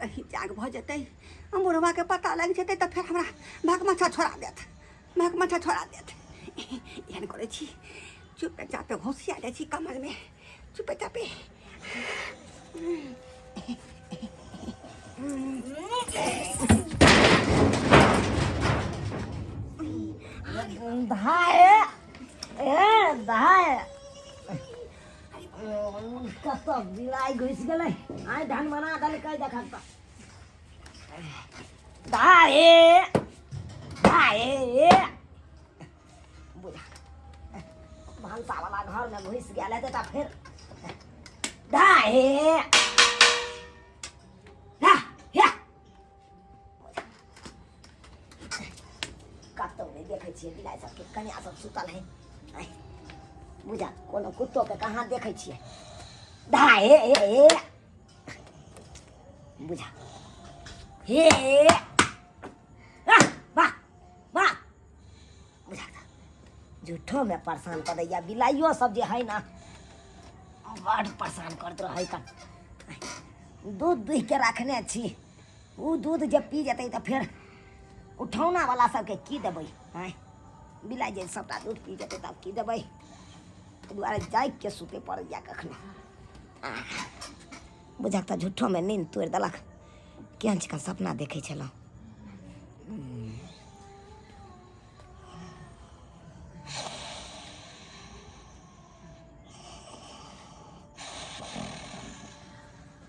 कहीं जाग भऽ जेतै बुढ़बाके पता लागि जेतै तऽ फेर हमरा भकमच्छा छोड़ा देत, भकमच्छा छोड़ा देत। एहन करै छी, चुपे चापे घुसिया जाइ छी कमलमे, चुपे चापे। धाय ए धाय, कतऽ बिलाइ घुसि गेलै? आइ धान बना देलकै। देखक तऽ धाये धाये, बुझा भनसावला घरमे घुसि गेल हेतै तऽ फेर धाये धा हे। कतौ नहि देखै छियै बिलाइ सबके। कनिया सब सुतल है। आँय, बुझा कोनो कुत्तोके कहाँ देखै छियै। धा हे हे हे, बुझा हे, आह, वाह वाह। बुझा झूठोमे परेशान कऽ दैया बिलाइयो सब जे है ना, बड्ड परेशान करैत रहै। कन दूध दुहि के रखने छी, ओ दूध जे पी जेतै तऽ फेर उठौना वाला सबके की देबै? आँय, बिलाइ जे सबटा दूध पी जेतै तब की देबै? एहि दुआरे जागि के सुते पड़ैया कखनो। बुझक तऽ झूठोमे नींद तोड़ि देलक। केहन चिकन सपना देखै छलहुँ।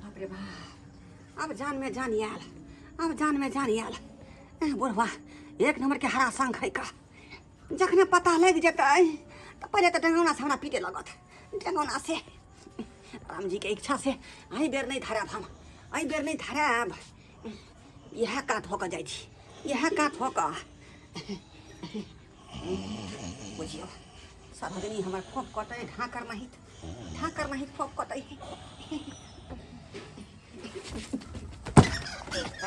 बाप रे बाप, अब जान में जान आयल, अब जान में जान आयल। एह, बुढ़वा एक नंबर के हरा संग है का। जखने पता लागि जेतै तऽ पहिले तऽ डेंगौना से हमरा पीटे लगत, डेंगौना से। राम जी के इच्छा से एहि बेर नहि धरायब हम, एहि बेर नहि धरायब। इएह कात हो कऽ जाइ छी, इएह कात हो कऽ। बुझियौ सब आदमी हमर फोप कटै, ढाकर महित, ढाकर महित फोप कटै।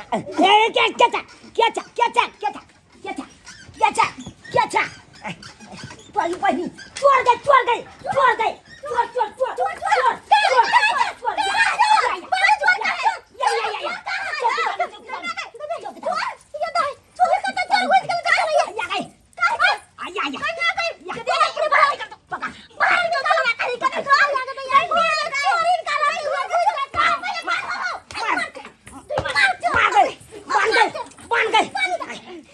ए, क्या क्या था क्या था क्या था क्या था क्या था क्या था क्या था? पहली पहली चोर गए, चोर गए, चोर गए, चोर चोर चोर चोर चोर चोर चोर। या या या या, बन गए,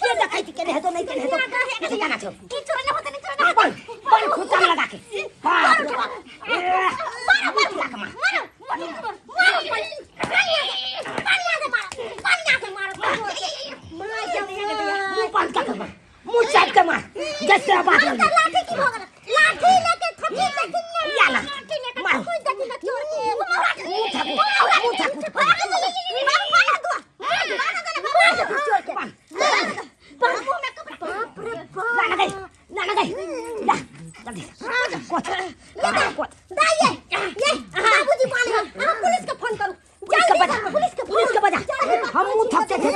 के डकैती केने हेतो? नहीं केने हेतो, किछु जाना छौ। बन बन खुट्टा में लगा के। बाप रे बाप, ए, लगा के मार। मुंह बंद कर के मार, मुंह चाट के मार, जैसे बात लगी। याला मार, मुंह थाकू, मुंह थाकू। लाना गई, लाना गई, ला जल्दी कोच कोच। पुलिस के फोन करू। पुलिस के बजा, पुलिस के, पुलिस के बजा। हम मुंह थकते थे।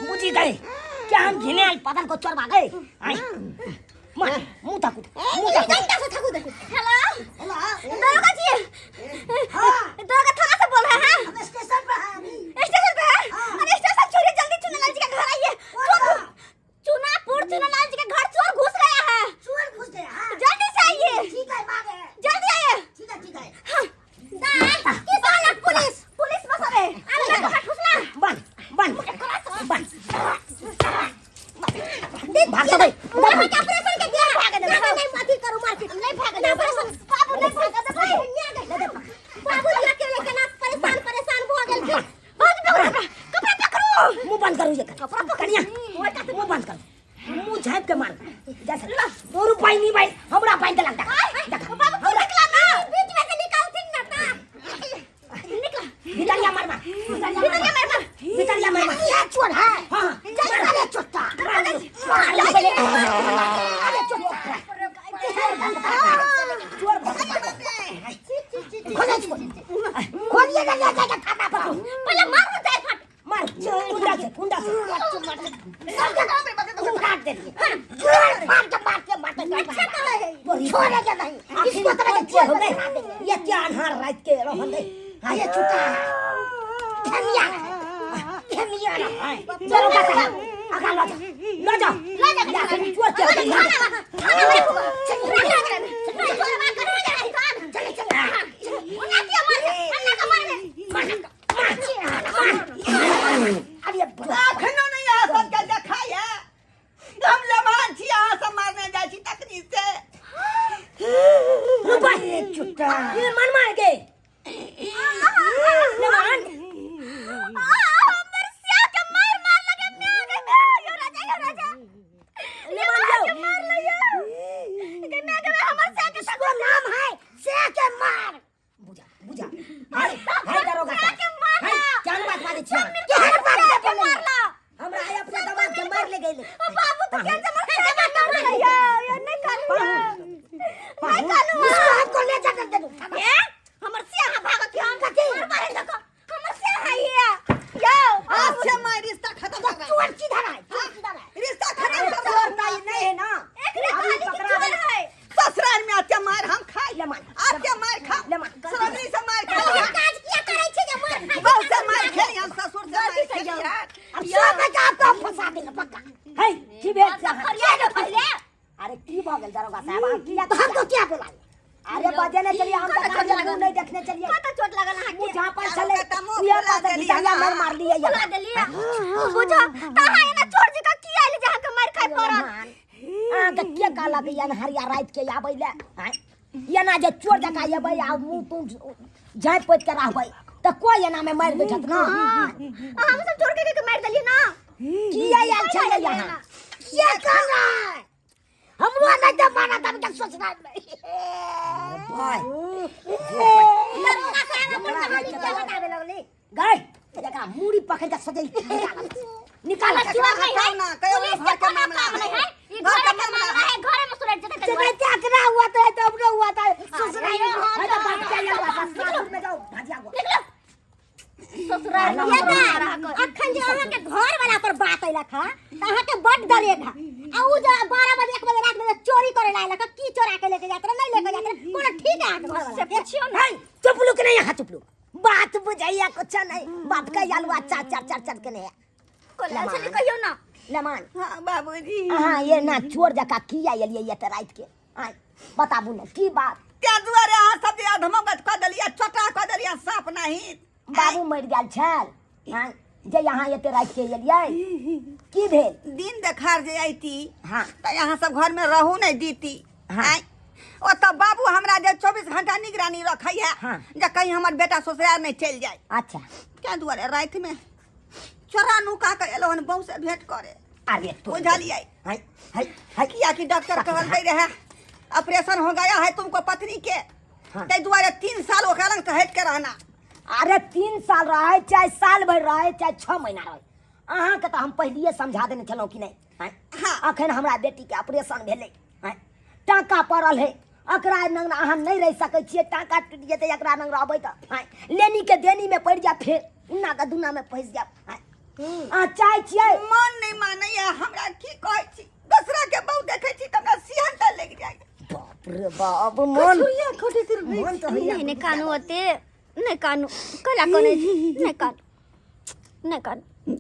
बुझी गए क्या हम घिने आइल पदन को चोरबा गए? आई मार, मुंह थकू, मुंह थकू। हेलो दरोगा जी, दरोगा थाना से बोल रहे हैं। हम स्टेशन पर हैं अभी। स्टेशन पे है? अरे स्टेशन छोड़िए, जल्दी चुनालाल जी का घर आइए। चोर चुनापुर चुनालाल जी के घर चोर घुस गया है। चोर घुस गया? हाँ। जल्दी से आइए। ठीक है, भाग है। जल्दी आइए। ठीक है, ठीक है। हाँ। दाई, की साला पुलिस पुलिस बसरे अरे कपड़ा ठुसला। बन बन बन, भाग तो भाई। बाबू के ऑपरेशन के दिया भाग दे। नहीं नहीं, अथी करू मारपीट नहीं, भाग दे ऑपरेशन। बाबू नहीं भाग दे भाई, बाबू जी अकेले केना परेशान परेशान भ गेल। बाबू पकड़ो कपड़ा, कपड़ा पकड़ो। मुंह बंद करू, ये कपड़ा कनिया, मुंह बंद करू, मुंह झाँप के मार जैसे। तोरू पाई नहीं भाई, हमरा पाई देलक। देख देख। बाबू निकला ना, बीच में से निकालथिन ना ता निकला। भितरिया मार मार, भितरिया मार मार मार, भितरिया मार मार। ये चोर है। हां, चल साले चोट्टा, मार मार पहले। अरे चोट्टा, चोर खोले, खोलिए ना, ले जाएगा थाना पर। पहले मारू जाए फट। मार कुंडा से, कुंडा से काट दे। चोर फाड़ के मारते मारते अच्छा कहे है छोड़े के नहीं इसको तरह के चोर हो गए ये क्या अनहार रात के रहल है हाँ ये छुटा खेमिया खेमिया चलो का साहब आगा लो जाओ लो जाओ लो जाओ या फिर चोर के थाना थाना में रखो चल चले चले ओना के मार अन्ना का मार अरे अखनो नहीं अहाँ सबके देखाइए हम जवान छी अहाँ सब मारने जाइ छी तखनी से रुपा चुट्टा ये मन मार के लेमान हमर सिया के मार मार लगे म्या गे म्या यो राजा यो राजा लेमान जाओ मार लियो गे म्या गे हमर सिया के इसको नाम है से के मार बुझा बुझा अरे हाय दरोगा से के मार हाय क्या बात बात छी के बात के मारला हमरा आय अपना दमाद के मार ले गेल बाबू तो क्या जमा के मार लियो यो नहीं कालू नहीं कालू इसको हमको ले जाकर दे दो ए हमर सिया भाग के हम कथी मार मारे देखो हमर सिया है ये यो आज से मैं रिश्ता खत्म कर रहा चोर किधर है चोर किधर है रिश्ता खत्म कर चोर रहा तो नहीं है ना एकरे अभी खाली की पकड़ा चोर गया। है ससुराल में आते मार हम खाई ले मार। आते मार खा ले मार। ससुराल से मार खा ये काज किया करै छै जे मार खाइ बहू से मार खेली हम ससुर से मार खेली अब सब के आपको हम फंसा देंगे पक्का है की भेल से अहाँ? फरिया दे पहिले अरे की भऽ गेल दरोगा साहब अहाँ किया तो हमको क्या बोला अरे बजे नहीं चलिए हम कतऽ तो चोट लागल? नहीं देखने चलिए कत चोट लागल अहाँ मुँह के जहाँ पर चले कतऽ मुँह उहे फुला पर से देलियै घिचाइया अहाँ। मार मार लिए फुला देलियै बुझो तहाँ एना चोर जकाँ किया आयल जे अहाँके मारि खाइ पड़ल अहाँके के कहलक ई अन्हरिया राति के आबै लए आँय? एना जे चोर जकाँ एबै आ मुँह तुँह झाँपि पोति के रहबै तऽ कोइ एना मे मारि बैठत ना हम सब चोर के के मारि देलियै ना किया आयल छलियै यहाँ के कर रहा है हमरो नहीं तो मारा तब तक सोचना नहीं भाई दरोगा साहब अपन कहानी क्या बताबे लगली गए जकरा मूड़ी पकड़ के सोचे निकाल निकाल चोर नहीं है ना, कहियो पुलिस घर के के कोनो मामला काम नहीं है। है ई घर घरे के के मामला मामला है घरे में सुलझ जेतै जब चाकरा हुआ था तो अपना हुआ था ससुराल अरे, हाँ, है तो तो- बात क्या यार ससुराल में जाओ भाजिया हुआ निकलो ससुराल ये अखन जे अहाँ के घर वाला पर बात अइलक हा त अहाँ के बड दरेग हा आ उ जे 12 बजे 1 बजे रात में जे चोरी करे ला अइलक हा, की चोरा के लेके जात रहे नहीं लेके जात रहे कोनो ठीक है अहाँ के घर वाला से पूछियो ना नहीं चुप लुक नहीं यहाँ चुप लुक बात बुझाइया कुछ नहीं बाप का यालुआ चार चार चार चार के नहीं कोला छली कहियो ना लमान हाँ बाबूजी हाँ ये ना चोर जका किया एलियै ये तऽ राति के आय बताबू ने की बात त्या दुआरे अहाँ सब जे अधमगत कऽ देलियै चोटा कऽ देलियै साँप नहीं बाबू मरि गेल छल आय जे यहाँ एते राति के एलियै की भेल दिन देखार जे अयती हाँ। तऽ अहाँ सब घर में रहू नहीं दीती हाँ। आँय ओतऽ बाबू हमरा जे 24 घंटा निगरानी रखैया हाँ। जे कहीं हमर बेटा ससुराल नहीं चलि जाए अच्छा क्या दुआरे राति में चोरा नुका के एलहुँ हन बहू से भेंट करे अरे तो बुझलियै हाय हाय हाय कियाकि डॉक्टर कहलकै रहे ऑपरेशन हो गया है तुमको पत्नी के हाँ। ताहि दुआरे 3 साल ओकरा लग से हटि के रहना। अरे 3 साल रहे चाहे साल भरि रहे चाहे 6 महीना रहे, अहाँके तऽ हम पहिलिए समझा देने छलहुँ कि नहि आँय? हाँ। अखन हमरा बेटीके ऑपरेशन भेलै आँय? टाँका पड़ल है, एकरा लग अहाँ नहि रहि सकै छियै। टाँका टूटि जेतै, एकरा लग रहबै तऽ आँय लेनीके देनीमे पड़ि जायब, फेर उन्नाके दुन्नामे फँसि जायब आँय? अहाँ चाहै छियै? मन नहि मानैया हमरा, की कहै छी, दोसरा के बहु देखै छी तऽ हमरा सिहन तऽ लागि जाइ। बाप रे बाप, मन मन तऽ होइया। नहीं नहीं कानू, ओते नहीं कानू, कला कने छी, नहीं कानू, नहीं कानू।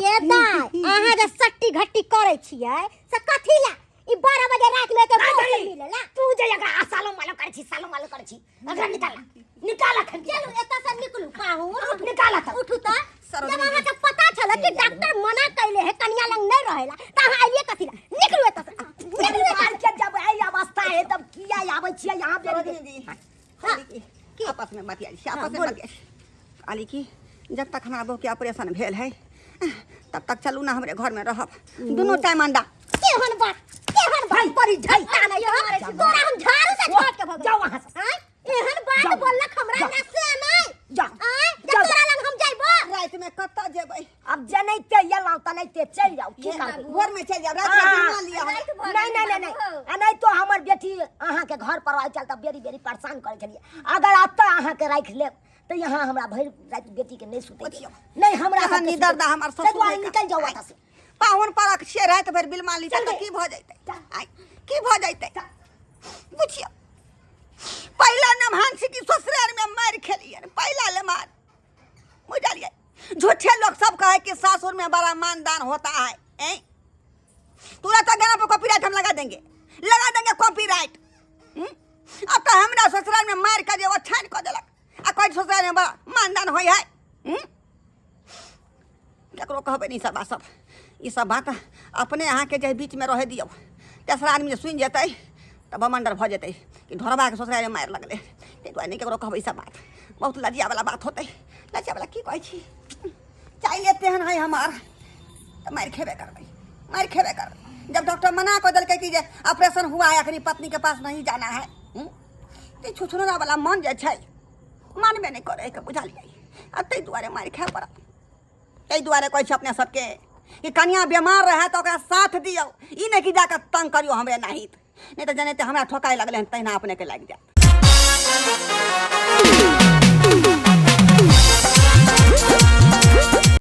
ये दाय, अहाँ जे सट्टी घट्टी करै छियै से कथी ला? ई 12 बजे रात में के नहीं, बहू से नहीं। मिलेला? तू जे एकरा सालो मालो करै छी, सालो मालो करै छी, एकरा निकाल, निकाल अखन। चलू एतऽ से निकलू पाहुन। निकाल तऽ। उठू तऽ। सरोजनी। जब अहाँके पता छल कि डॉक्टर मना कैले है कनिया लग नहीं रहेला तऽ अहाँ आइए कथी ला? निकलू एतऽ से, निकलू एतऽ निकाल के जब एहि अवस्था है तब किया आबै छियै यहाँ पे? सरोजनी जी, कहली कि आपस में बतियाइ छी, आपस में बतियाइ छी। कहली कि जब तक हमरा बहू के ऑपरेशन भेल है तब तक चलू ना हमरे घर में रहब, दुनू टाइम अंडा। केहन बात, केहन बात परी झलता नहीं हो तोरा, हम झाड़ू से झाड़ के भगल। जाओ वहाँ से। आँय? एहन बात जाओ। बोललक हमरा जाओ। ना से नहीं। जाओ। आँय? जे जाओ। तोरा लग हम जाइबो? राति में कतऽ जेबै? अब जनैते एलहुँ तनैते चलि जाउ, की करबै? घर में चलि जाब, राति में हाँ। बिना लिअ हमरा। राति भऽ नहीं गेल नहीं नहीं नहीं बाबू। आ नहीं तो हमर बेटी अहाँके घर पर आयल छल तऽ बेरी बेरी परेशान करै छलियै। अगर एतऽ अहाँके राखि लेब तऽ यहाँ हमरा भरि राति बेटीके नहि सुतै बुझियौ। देब। नहि हमरा अहाँ सबके निदर सुतै दा हमर ताहि ससुर दुआरे नहि निकलि जाउ एतऽ से। पाहुन परख छियै, राति भरि बिलमा ली चल तऽ गे। की भऽ जैतै? चल। आइ की भऽ जैतै बुझियौ। पहिला नमहान छी कि ससुराल में मारि खेलियै, पहिला लेमान बुझलियै। झूठे लोग सब कहे कि सासुर में बड़ा मानदान होता है। ऐं तुरंत गाना पर कॉपीराइट हम लगा देंगे, लगा देंगे कॉपीराइट। अब तो हमरा ससुराल में मार के जे ओ छान कऽ देलक आ कहै ससुराल में बड़ा मानदान होइ है। ककरो कहबै नहि। ई सब बात सब, ई सब बात अपने अहाँके जे बीचमे रहै दियौ। तेसरा आदमी जे सुनि जेतै तऽ बमंडर भऽ जेतै कि ढोरबाके ससुरालमे मारि लगलै। ताहि दुआरे नहि ककरो कहबै। ई सब बात बहुत लज्जावला बात होतै। लज्जावला की कहै छी, चाइले तेहन है हमर तऽ मारि खेबे करबै, मारि खेबे करबै। जब डॉक्टर मना कऽ देलकै कि जे ऑपरेशन हुआ है, अखनी पत्नी के पास नहीं जाना है, तऽ छुछुनरा वाला मन जे छै मानबे नहि करै के, बुझलियै? आ ताहि दुआरे मारि खाय पड़त। ताहि दुआरे कहै छी अपने सबके कि कनिया बेमार रहै तऽ ओकरा साथ दियौ, ई नहि कि जाकऽ तंग करियौ हमरे नाहित। नहि तऽ जनाहिते हमरा ठोकाइ लगलै हन तहिना अपनेके लागि जायत।